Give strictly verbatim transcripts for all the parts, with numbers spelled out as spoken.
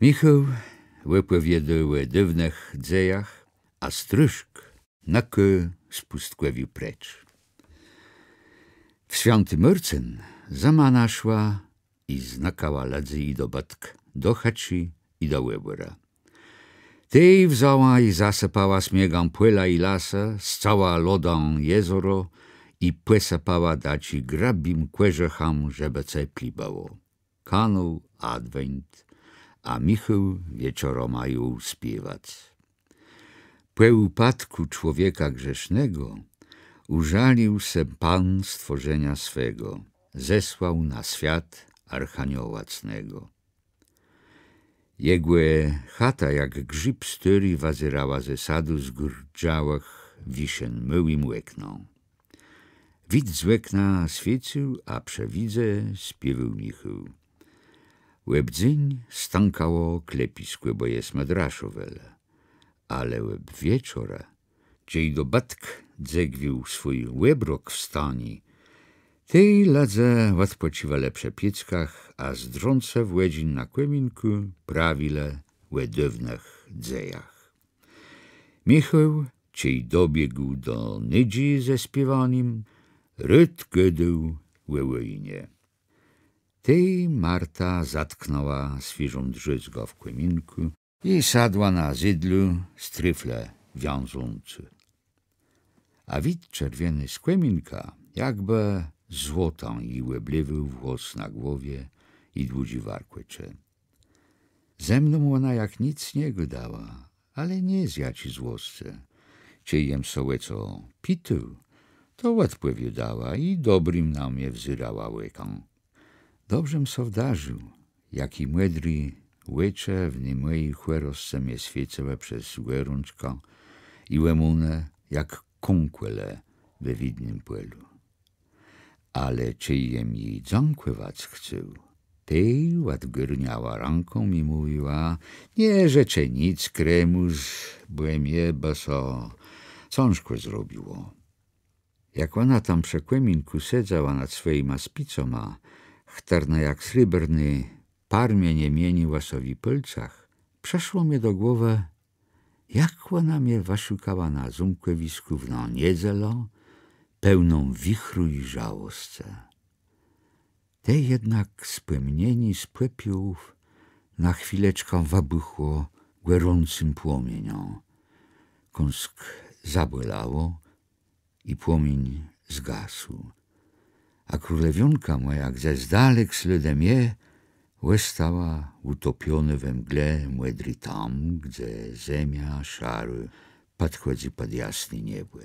Michôł òpòwiôdôł ò dôwnëch dzejach, a Strôszk nëkôł z pùstkòwiô precz. W swiãti Môrcën zëma naszła i znëkała lëdzy i dobëtk do chëczi i do òbòra. Tej wzãła i zasëpała sniegã pòla i lasë, scãła lodã jezoro i pòsëpała daczi grëbim kòżëchã, żebë cepli bëło. Kanął adwent, a Michôł wieczorama jął spiewac. Pò ùpadkù człowieka grzesznego ùżalił sã Pón stwòrzeniô swégò, zesłôł na swiat archanioła cnégò. Jegò chata jak grzib stôri wëzérała ze sadu zgùrdżałëch wiszen môłim òknã. Wid z òkna swiécył, a przë widze spiéwôł Michôł. Òb dzéń stãkało klepiskò, bò jesmë draszowelë. Ale òb wieczora, czej dobëtk dzëgwił swój òbrok w stani, tej lëdze òdpòcziwelë przë pieckach, a zdrzącë w òdżin na kòminkù prawilë ò dôwnëch dzejach. Michôł, czej dobiégł do nëdżi ze spiéwanim, rôd gôdôł ò wòjnie. Tej Marta zatknãła swiéżą drzézgã w kòminkù i sadła na zydlu, strëfle wiążącë. A wid czerwiony z kòminka jakbë złotã ji òbléwôł włos na głowie i dłudżi warkòcze. Ze mną òna jak nick nie gôdała, ale nié z jaczi złoscë. Czej jem sã ò co pitôł, to òdpòwiôdała i dobrim na mie wzérała òkã. Dobrzem so wdarził, jak ji mòdré òczë w ny mòji chòroscë mie swiécëłë przez gòrączkã i òmónë jak kąkòle we widnym pòlu. Ale czej jem ji dzãkòwac chcôł, tej òdgôrniała rãką i mówiła: „Nie rzeczë nick, Remùs, bò mie bë sã cãżkò zrobiło”. Jak òna tam przë kòminkù sedzała nad swòjima spicoma, chtërne jak srébrné parmienie mieniłë sã w ji pôlcach, przëszło mie do głowë, jak òna mie wëszukała na zómkòwiskù w nã niedzelã, pełną wichru i żałoscë. Tej jednak spòmnienié z pòpiołów na chwileczkã wëbùchło gòrącym płomieniã. Kąsk zabòlało i płomiéń zgasł. A królewiónka mòja, gdzes dalek slôdë mie, òstała ùtopionô we mgle mòdri tam, gdze zemia szarô pòdchòdzy pòd jasné niebò.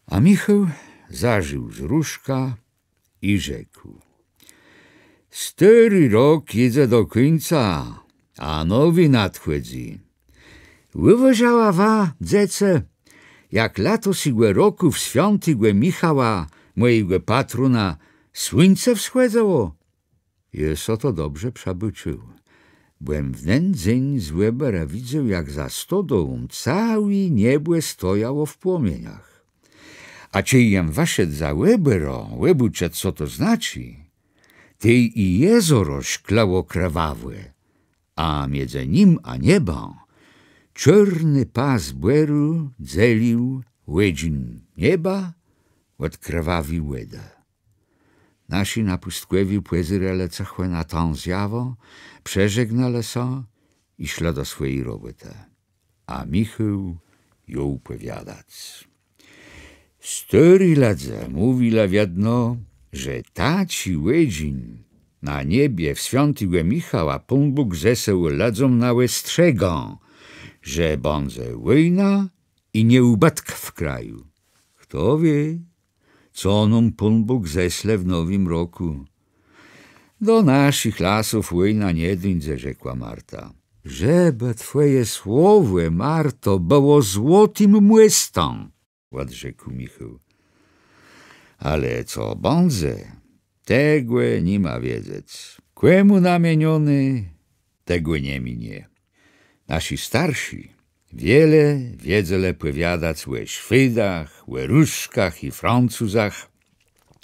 A Michôł zażił z różka i rzekł: „Stôri rok jidze do kùńca, a nowi nadchòdzy. Ùwôżała wa, dzecë, jak latoségò rokù w swiãtégò Michała, mòjégò patróna, słuńce wschòdzało?” Jô so to dobrze przëbôcził, bò jem w nen dzéń z òbòra widzôł, jak za stodołą całé niebò stojało w płomieniach. A czej jem wëszedł za òbòrã òbôczëc, co to znaczi, tej i jezoro szklało krwawò, a midzë nim a niebã czôrny pas bòru dzelił òdżin nieba òd krwawi wòdë. Naszi na pùstkòwiu pòzérelë cëchò na tã zjawã, przeżegnelë sã i szlë do swòji robòtë. A Michôł jął òpòwiadac. Stôri lëdze mówilë wiedno, że taczi òdżin na niebie w swiãtégò Michała Pón Bóg zesélô lëdzóm na òstrzegã, że bãdze wòjna i nieùbëtk w kraju. Chto wié, co nóm Pón Bóg zesle w nowim rokù. Do naszich lasów wòjna nie dińdze, rzekła Marta. Żebë twòje słowò, Marto, bëło złotim mòstã, òdrzekł Michôł. Ale co bãdze, tegò ni ma wiedzec. Kòmù namienioné, tegò nie minie. Naszi starszi wiele wiedzelë pòwiadac ò Szwédach, ò Rëskach i Francuzach,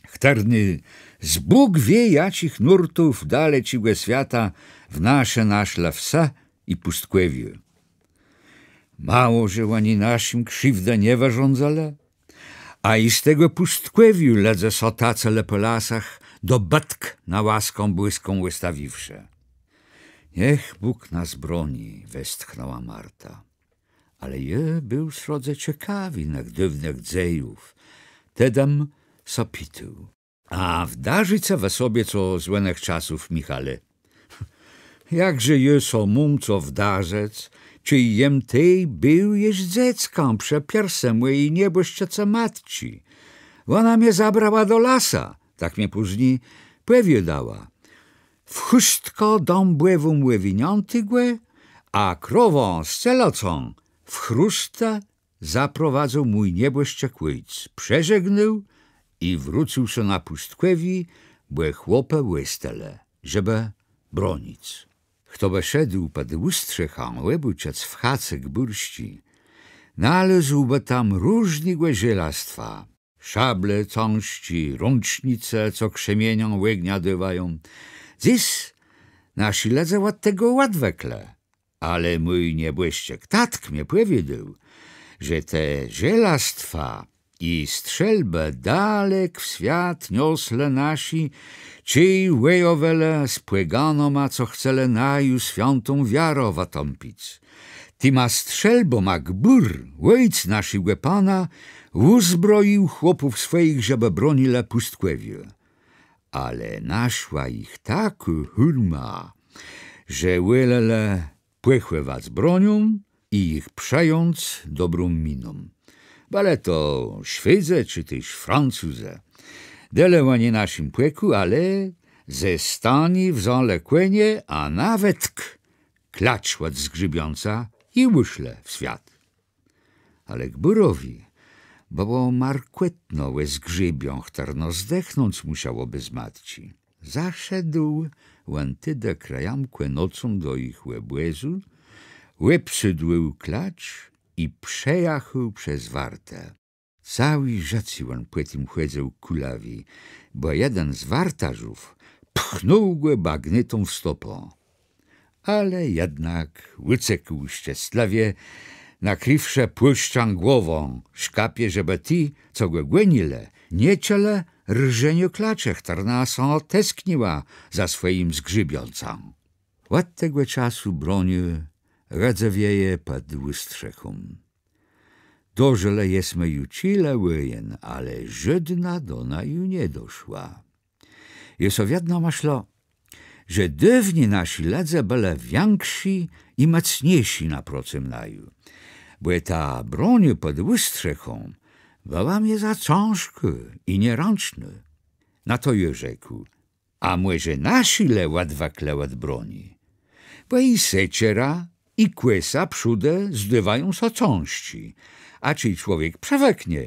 chtërny z Bóg wié jaczich nórtów daleczégò swiata w nasze naszlë wsë i pùstkòwiô. Mało, że òni naszim krziwdã nie wërządzëlë, a i z tegò pùstkòwiô lëdze sã tacëlë pò lasach, dobëtk na łaskã bòską òstawiwszë. Niech Bóg nas broni, westchnãła Marta. Ale jô béł srodze cekawi nëch dôwnëch dzejów. Tedëm sã pitôł: A wdarzi ce wë sobie co z ònëch czasów, Michale? Jakże jô so móm co wdarzëc, czej jem tej béł jesz dzeckã przë piersë mòji nieboszczëcë matczi. Òna mie zabrała do lasa, tak mie pózni pòwiôdała. W chùstkã dãbòwą òwiniãtégò, a krowã z celãcã w chróstë zaprowadzył mój nieboszczëk òjc, przeżegnôł i wrócył sã na pùstkòwié, bò chłopi òstelë, żebë bronic. Chto bë szedł pòd ùstrzechã òbùczëc w chace gbùrsczi, nalôzłbë tam różnégò żelastwa. Szable cãżczé, rãcznice, co krzemieniã ògnia dôwają. Dzys naszi lëdze òd tegò òdwëklë. Ale mój nieboszczëk tatk mie pòwiedzôł, że te żelastwa i strzelbë dalek w swiat nioslë naszi, czej wòjowelë z pòganama, co chcelë naju swiãtą wiarã wëtãpic. Tima strzelbama gbùr, òjc naszégò pana, ùzbrojił chłopów swòjich, żebë bronilë pùstkòwié. Ale naszła jich takô hùrma, że wòlelë pòchòwac bronią i jich przëjąc dobrą miną. Bëlë to Szwedzë czë téż Francëzë. Delë òni naszim pòkù, ale ze stani wzãlë kònie, a nawetk klacz òd zgrzybiãca i ùszlë w swiat. Ale gbùrowi bëło markòtno ò zgrzybiã, chtërno zdechnąc mùszało bez matczi. Zaszedł òn tedë krëjamkò nocą do jich òbòzu, òbsôdł klacz i przejachôł przez wartã. Całé żëcé òn pò tim chòdzył kùlawi, bò jeden z wartarzów pchnął gò bagnetą w stopã. Ale jednak ùcekł szczestlëwie, nakriwszë płôszczã głowã, szkapie, żebë ti, co gò gònilë, nie czëlë rżeniô klaczë, chtërna sã teskniła za swòjim zgrzybiãcã. Òd tegò czasu broniô rdzewieje pòd ùstrzechą. Dożëlë jesmë ju czile wòjen, ale żódnô do naju nie doszła. Jô so wiedno mëszlã, że dôwni naszi lëdze bëlë wiãkszi i mòcniészi naprocëm naju. Bò ta broniô pòd ùstrzechą bëła mie za cãżkô i nierãcznô. Na to jô rzekł: A mòże naszi le òdwëklë òd broni? Bò i sekera, i kòsa przódë zdôwają sã cãżczé, a czej człowiek przëwëknie,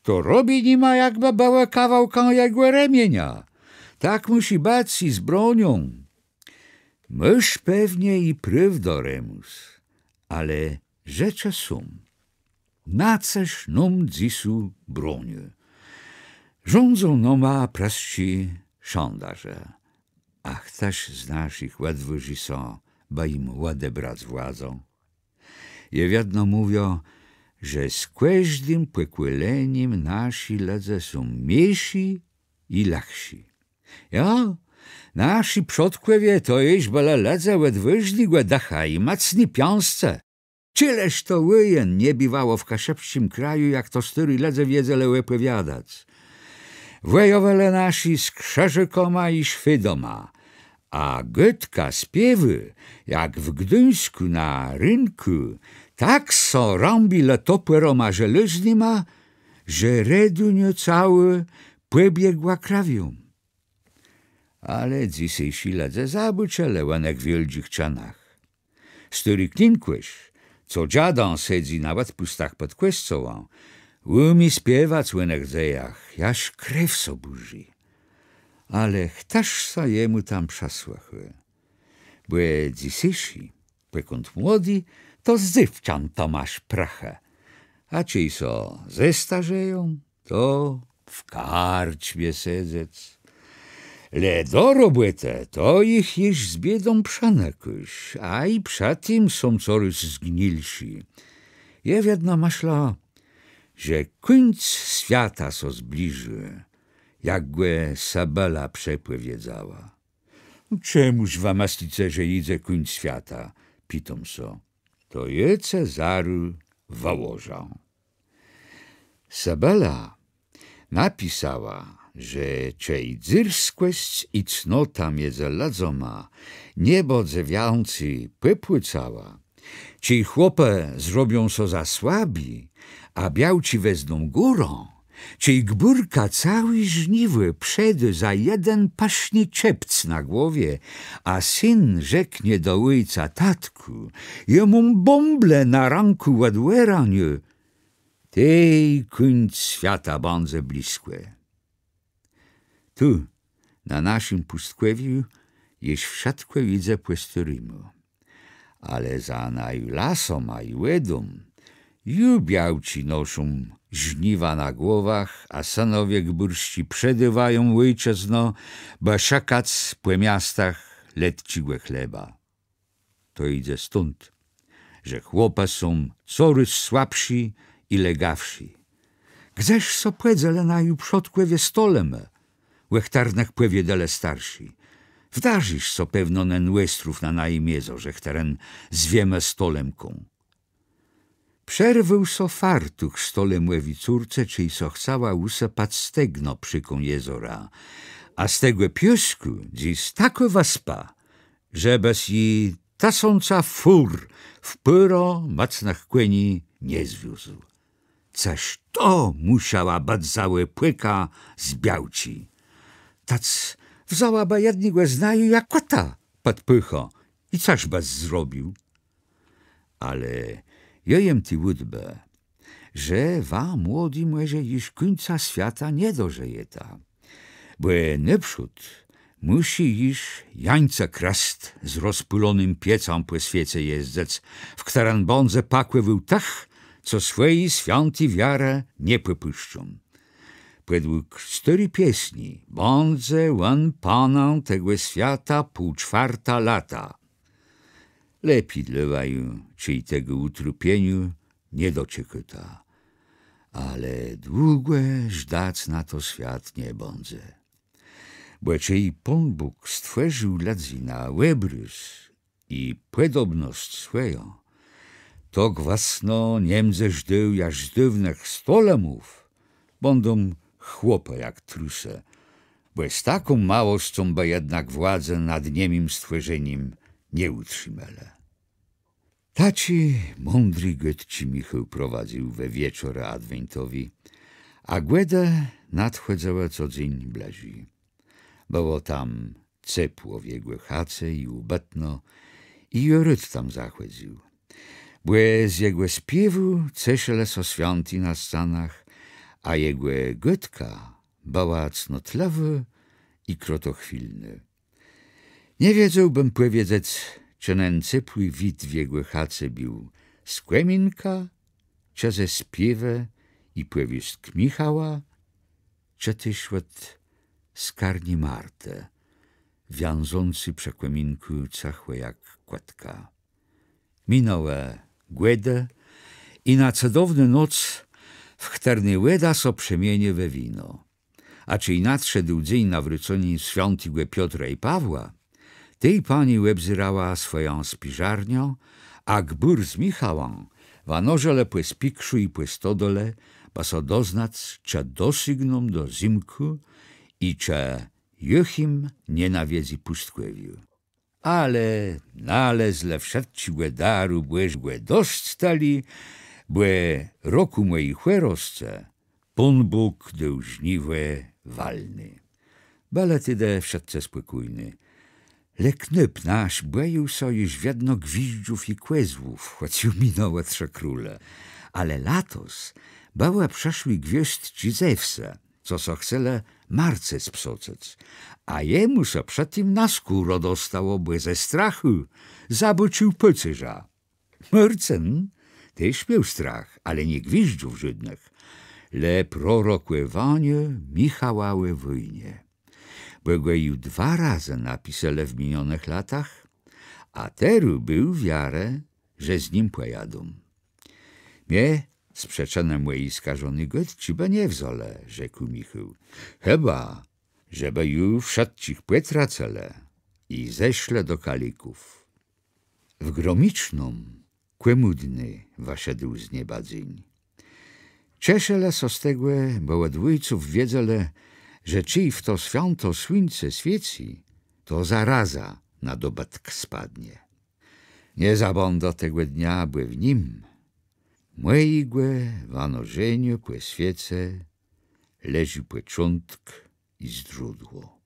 to robi nima, jakbë bëłë kawałkã jegò remienia. Tak mùszi bëc i z bronią. Môsz pewnie i prôwdã, Remùs, ale rzeczë są. Na cëż nóm dzysô broniô? Rządzą nama prësczi szandarze. A chtëż z naszich òdwôżi sã bë jim òdebrac władzã? Jô wiedno mówiã, że z kòżdim pòkòlenim naszi lëdze są mniészi i lëchszi. Jo, naszi przodkòwie to jesz bëlë lëdze òdwôżnégò dëcha i mòcny piãscë. Czile to wòjen nie biwało w kaszëbsczim kraju, jak to stôri lëdze wiedzelë òpòwiadac. Wòjowelë naszi z Krzëżôkama i Szwédama, a gôdka, spiéwë, jak w Gduńskù na rënkù, tak sã rąbilë topòrama żelôznyma, że Reduniô całô pòbiegła krwią. Ale dzysészi lëdze zabëlë ò nëch wiôldżich czënach. Stôri Klinkòsz, co dżadã sedzy na òdpùstach pòd kòscołã, ùmie spiewac ò nëch dzejach, jaż krew sã bùrzi. Ale chtëż sã jemù tam przësłëchô? Bò dzysészi, pòkąd młodi, to z dzéwczãtama szprëchë. A czej sã zestarzeją, to w karczmie sedzec. Le do robòtë to jich jesz z biédą przënëkôsz, a i przë tim są corôz zgnilszi. Jô wiedno mëszlã, że kùńc swiata sã zbliżô, jak gò Sabala przepòwiedzała. Czemùż wa mëslice, że jidze kùńc swiata? Pitóm sã. To jô ce zarô wëłożã. Sabala napisała, że czej dzyrskòsc i cnota midzë lëdzama nie bãdze wiãcy pòpłôcała, czej chłopi zrobią sã za słabi, a białczi wezną górã, czej gbùrka całé żniwò przedô za jeden pëszny czepc na głowie, a syn rzeknie do òjca: Tatkù, jô móm bąble na rãkù òd òraniô, tej kùńc swiata bãdze blëskò. Tu, na naszim pùstkòwiu, jesz wszëtkò jidze pò stôrémù. Ale za naju lasama i wòdama ju białczi noszą żniwa na głowach, a sënowie gbùrsczi przedôwają òjczëznã, bë szëkac pò miastach letczégò chleba. To jidze stąd, że chłopi są corôz słabszi i legawszi. Gdzeż sã pòdzélë naju przodkòwie stolemë, ò chtërnëch pòwiôdelë starszi? Wdarzisz so pewno nen òstrów na najim jezorze, chtëren zwiemë Stolemką. Przerwôł sã fartuch stolemòwi córce, czej sã chcała ùsëpac stegną przékã jezora. A z tegò piôskù dzys takô wëspa, żebës ji tësąca fùr w pôrã mòcnëch kòni nie zwiózł. Cëż to mùszała bëc za òpòka z białczi? Tec wzãła bë jednégò z naju za kòta pòd pôchã i cëż bës zrobił? Ale jô jem ti ùdbë, że wa młodi mòże jesz kùńca swiata nie dożëjeta. Bò nôprzód mùszi jesz Jańcëkrëst z rozpôlonym piecã pò swiece jezdzëc, w chtërnym bãdze pakòwôł tëch, co swòji swiãti wiarë nie pòpùszczą. Pòdług stôri piesni bãdze òn panã tegò swiata półczwarta lata. Lepi dlô waju, czej tegò ùtrôpieniô nie doczekôta. Ale długò żdac na to swiat nie bãdze. Bò czej Pón Bóg stwòrził lëdzy na òbrôz i pòdobnosc swòjã, to gwësno nie mdze żdôł, jaż z dôwnëch stolemów bãdą chłopi jak trusë, bò z taką małoscą bë jednak władzë nad niemim stwòrzenim nie ùtrzimelë. Taczé mądré gôdczi Michôł prowadzył we wieczorë adwentowé, a Gòdë nadchòdzëłë co dzéń blëżi. Bëło tam cepło w jegò chace i ùbëtno, i jô rôd tam zachòdzył. Bò z jegò spiéwù ceszëlë sã swiãti na scanach, a jegò gôdka bëła cnotlëwô i krotochwilnô. Nie wiedzôłbëm pòwiedzec, czë nen cepłi wid w jegò chace béł z kòminka, czë ze spiéwë i pòwiôstk Michała, czë téż òd skarni Martë, wiążący przë kòminkù cëchò jak kòtka. Minãłë Gòdë i na cëdownô noc, w chtërny wòda sã przemieniô we wino. A czej nadszedł dzéń nawróceniô swiãtégò Piotra i Pawła, tej pani òbzérała swòjã spiżarniã, a gbùr z Michałã wanożëlë pò spikrzu i pò stodole, bë sã doznac, czë dosygną do zymkù i czë jich jim nie nawiedzy pùstkòwiô. Ale nalezlë wszëtczégò daru Bòżégò dosc tëli, bò rokù mòji chòroscë Pón Bóg dôł żniwò walné. Bëlë tedë wszëtcë spòkójny. Le knôp nasz bòjôł sã jesz wiedno gwiżdżów i kòzłów, chòc ju minãłë trzë króle. Ale latos bëłë przëszłé gwiôzdczi ze wsë, co sã chcelë Marce spsocëc, a jemù sã przë tim na skórã dostało, bò ze strachù zabôcził pôcerza. Môrcën téż miôł strach, ale nié gwiżdżów żódnëch, le prorokòwaniô Michała ò wòjnie. bò gò ju dwa razë napiselë w minionëch latach, a terô béł wiarë, że z nim pòjadą. Mie z przëczënë mòji skażony gôdczi bë nie wzãlë, rzekł Michôł, chëba żebë ju wszëtczich pòtracëlë i zeszlë do kalików. W Gromiczną kòmùdny wëszedł z nieba dzéń. Ceszëlë sã z tegò, bò òd òjców wiedzelë, że czej w to swiãto słuńce swiécy, to zaraza na dobëtk spadnie. Nie zabãdã tegò dnia, bò w nim mòjégò wanożeniô pò swiece leżi pòczątk i zdrzódło.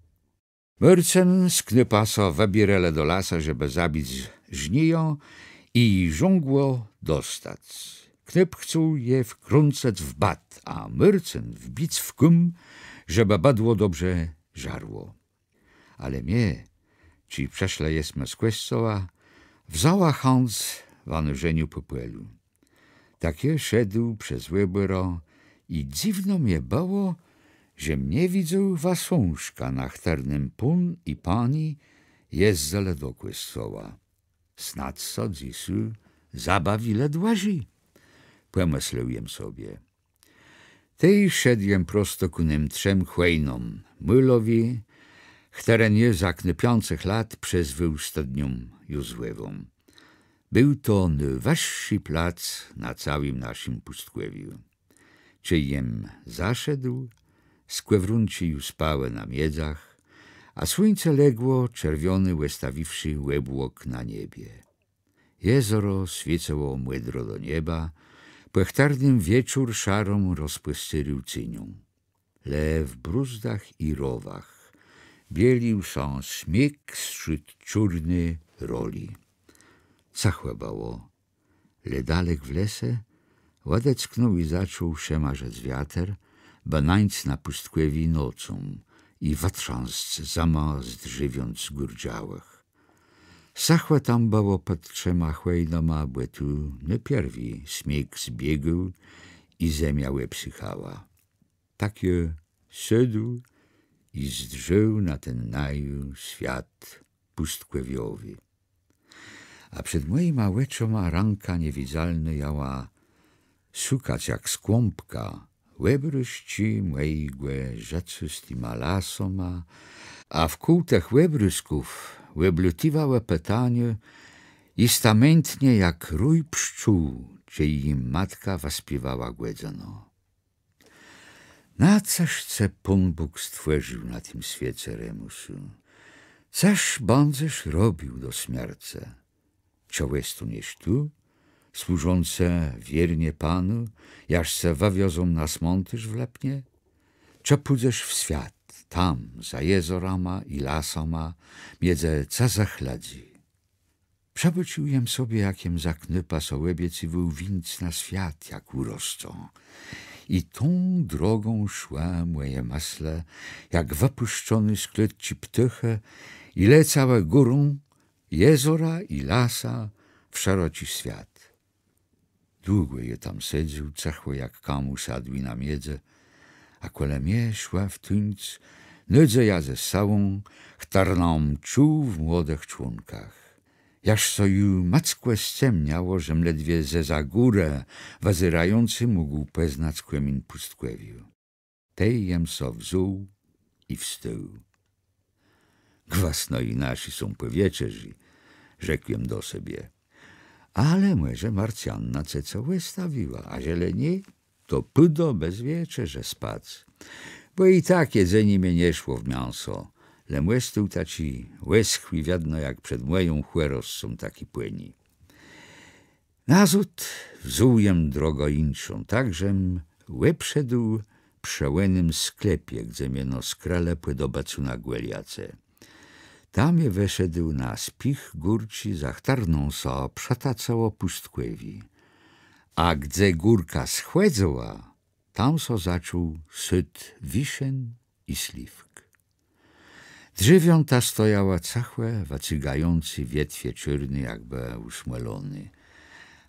Môrcën z knôpã sã wëbiérelë do lasa, żebë zabic żnijã i żądło dostac. Knôp chcôł je wkrãcëc w bat, a Môrcën wbic w kùm, żebë bëdło dobrze żarło. Ale mie, czej przëszlë jesmë z kòscoła, wzãła chãc wanożeniô pò pòlu. Tak jô szedł przez òbòrã i dzywno mie bëło, żem nie widzôł wasążka, na chtërnym pón i pani jezdzëlë do kòscoła. Snôdz sã dzysô zabawilë dłëżi, pòmëslôł jem sobie. Tej szedł jem prosto kù nym trzem chòjnóm, môlowi, chtëren jô za knôpiczich lat przezwôł Stëdnią Józwòwą. Béł to nôwëższi plac na całim naszim pùstkòwiu. Czej jem zaszedł, skòwrónczi ju spałë na miedzach, a słuńce legło, czerwiony òstawiwszë òbłok na niebie. Jezoro swiécëło mòdro do nieba, pò chtërnym wieczór szarą rozpòscérôł ceniã. Le w brózdach i rowach bielił sã sniég strzód czôrny rolë. Cëchò bëło, le dalek w lese òdecknął i zaczął szëmarzëc wiater, bë nańc na pùstkòwié nocą i wëtrzãsc zëmã zdrzewiãc zgùrdzałëch. Sëchò tam bëło pòd trzema chòjnama, bò tu nôpierwi sniég zbiégł i zemia òbsëchała. Tak jô sôdł i zdrzôł na ten naju swiat pùstkòwiowi. A przed mòjima òczëma rãka niewidzalnô jãła sëkac jak skąpka òbrôzczi mòjégò żëcô z tima lasama, a wkół tëch òbrôzków òblatiwałë pitania, jistamentnie jak rój pszczół, czej jim matka wëspiéwała gòdzënã. Na cëż ce Pón Bóg stwòrził na tim swiece, Remùsu? Cëż bãdzesz robił do smiercë? Czë òstóniesz tu, służącë wiérnie Panu, jaż ce wëwiozą na smãtôrz w Lëpnie? Czë pùdzesz w swiat, tam, za jezorama i lasama, midzë cëzëch lëdzy? Przëbôcził jem sobie, jak jem za knôpa so òbiecywôł wińc na swiat, jak ùroscã. I tą drogą szłë mòje mëslë, jak wëpùszczony z klôtczi ptôchë, i lecałë górą jezora i lasa w szeroczi swiat. Długò jô tam sedzôł, cëchò jak kam ùsadłi na miedzë, a kòle mie szła w tuńc nôdzeja ze sëłą, chtërną jem czuł w młodëch członkach. Jaż so ju mòckò scemniało, żem ledwie zeza górë wëzérający mógł pòznac kòmin pùstkòwiô. Tej jem so wzął i wstôł. Gwësno i naszi są pò wieczerzë, rzekł jem do sebie. Ale mòże Marcjanna ce co òstawiła, a żelë nié, to pùdã bez wieczerzë spac. Bò i tak jedzenié mie nie szło w miãso, le jem òstôł taczi òschłi wiedno, jak przed mòją chòroscą taczi pòni. Nazôd wzął jem drogã jinszą, tak żem òbszedł przë ònym sklepie, gdze mie no skrëlë pò dobëcu na Gòliace. Tam jem wëszedł na spich górczi, za chtërną so przëtacëło pùstkòwié. A gdze górka schòdzëła, tam so zaczął sôd wiszen i sliwk. Drzewiãta stojałë cëchò, wëcygającë wietwie czôrné, jakbë ùsmòloné.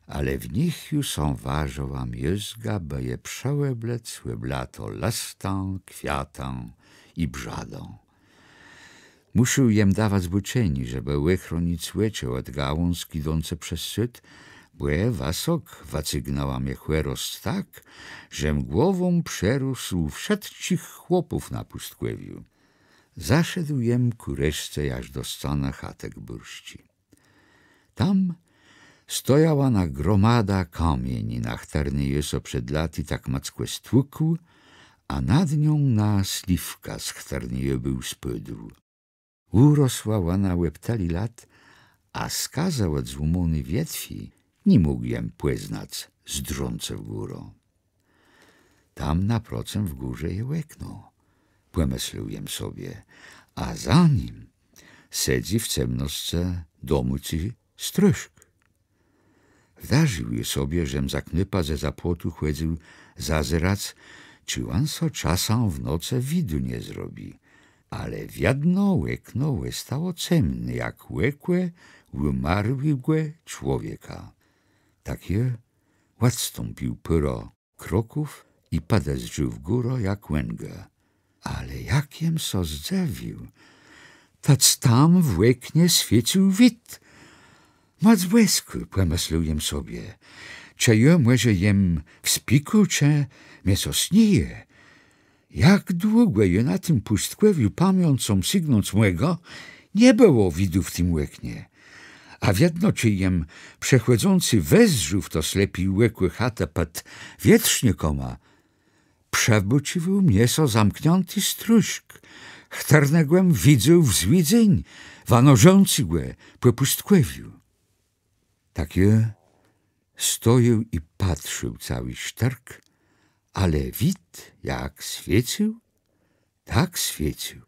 Ale w nich ju sã warzëła miózga, bë je przeòblec òb lato lëstã, kwiatã i brzadã. Mùszôł jem dawac bôczenié, żebë òchronic òczë òd gałązk jidącë przez sôd, bò wësok wëcygnãła mie chòrosc tak, żem głową przerósł wszëtczich chłopów na pùstkòwiu. Zaszedł jem kù reszce jaż do scanë chëczë gbùrsczi. Tam stojała na gromada kamieni, na chtërny jô sã przed latë tak mòckò stłukł, a nad nią na sliwka, z chtërny jô béł spôdł. Ùrosła òna òb tëli lat, a skazë òd złómóny wietwi ni mógł jem pòznac zdrzącë w górã. Tam na procëm w górze je òkno, pòmëslôł jem sobie, a za nim sedzy w cemnoscë domôcy strôszk. Wdarził jem sobie, żem za knôpa ze zôpłotu chòdzył zazerac, czë òn sã czasã w nocë widu nie zrobi. Ale wiedno òkno òstało cemné, jak òkò ùmarłégò człowieka. Tak jô òdstąpił pôrã kroków i pòdezdrzôł w górã jak òngi. Ale jak jem sã zdzëwił, tec tam w òknie swiécył wid. Mòc bòskô, pòmëslôł jem sobie, czë jô mòże jem w spikù, czë mie sã snije. Jak długò jô na tim pùstkòwiu pamiãcą sygnąc mògã, nie bëło widu w tim òknie. A wiedno, czej jem przechòdzący wezdrzôł w to slepé òkò chatë pòd wietrznikama, przëbôcziwôł mie sã zamkniãti strôszk, chtërnégò jem widzôł w zwidzeniu wanożącégò pò pùstkòwiu. Tak jô stojôł i patrzôł całi sztërk, ale wid jak swiécył, tak swiécył.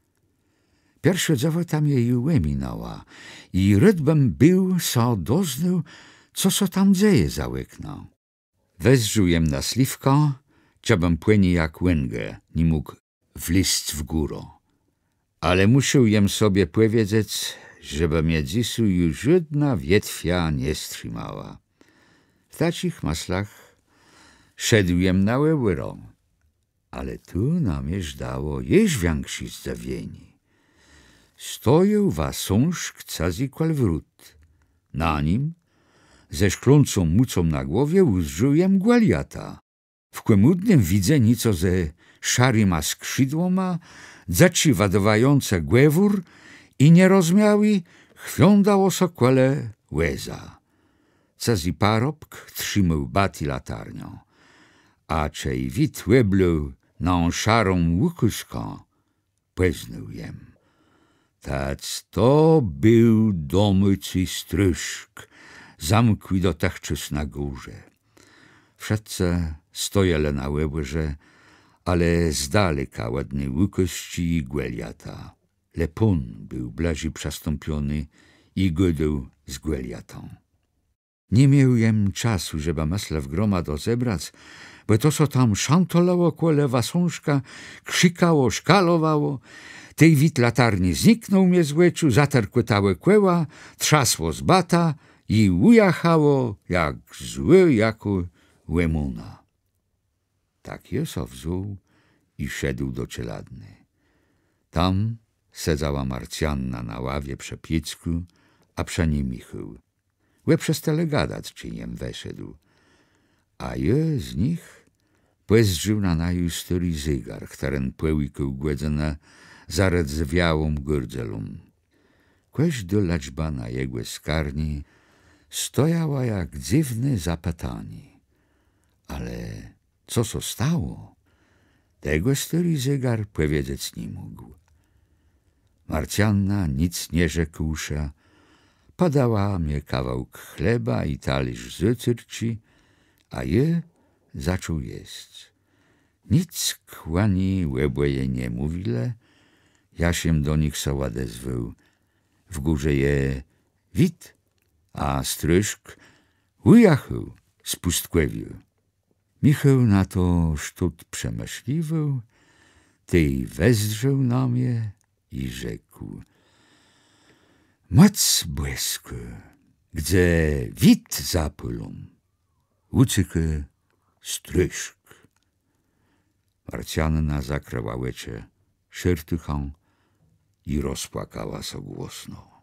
Pierszô dzëwòta mie ju òminãła i rôd bëm béł sã doznôł, co sã tam dzeje za òknã. Wezdrzôł jem na sliwka, czë bëm pò ni jak òngi ni mógł wlezc w górã. Ale mùszôł jem sobie pòwiedzec, żebë mie dzysô ju żódnô wietwiô nie strzimała. W taczich mëslach szedł jem na òbòrã. Ale tu na mie żdało jesz wiãkszé zdzëwienié. Stojôł wasążk cëzy kòl wrót. Na nim, ze szklącą mùcą na głowie, ùzdrzôł jem Gòliata. W kòmùdnym widze nico ze szarima skrzidłama, dzëczé wëdôwającé gwôr i nierozmiałé, chwiądało sã kòle wòza. Cëzy parobk trzimôł bat i latarniã. A czej wid òblôł nã szarą ùkôzkã, pòznôł jem. Tec to béł domôcy strôszk, zamkłi dotëchczôs na górze. Wszëtcë stojelë na òbòrze, ale z daleka òd ny ùkôzczi i Gòliata. Le pón béł blëżi przëstąpiony i gôdôł z Gòliatã. Ni miôł jem czasu, żebë mëslë w gromadã zebrac, bò to sã tam szãtolało kòle wasążka, krzikało, szkalowało. Tej wid latarni zniknął mie z òczu, zaterkòtałë kòła, trzasło z bata i ùjachało jak złô jakô òmóna. Tak jô sã wzął i szedł do czeladny. Tam sedzała Marcjanna na ławie przë pieckù, a przë ni Michôł. Òni przestelë gadac, czej jem weszedł. A jô z nich pòzdrzôł na naju stôri zégar, chtëren pòłikôł gòdzënë zardzewiałą gardzelą. Kòżdô lëczba na jegò skarni stojała jak dzywné zapëtanié. Ale co sã stało, tegò stôri zégar pòwiedzec ni mógł. Marcjanna, nick nie rzekłszë, pòdała mie kawałk chleba i talérz zôcérczi, a jô zaczął jesc. Nick òni òbòje nie mówilë, jaż jem do nich sã òdezwôł: W górze je wid, a strôszk ùjachôł z pùstkòwiô. Michôł na to sztót przemëszliwôł, tej wezdrzôł na mie i rzekł: Mòc bòskô, gdze wid zapôlą, ùcékô strôszk. Marcjanna zakrëła òczë szôrtuchã i rozpłakała sã głosno.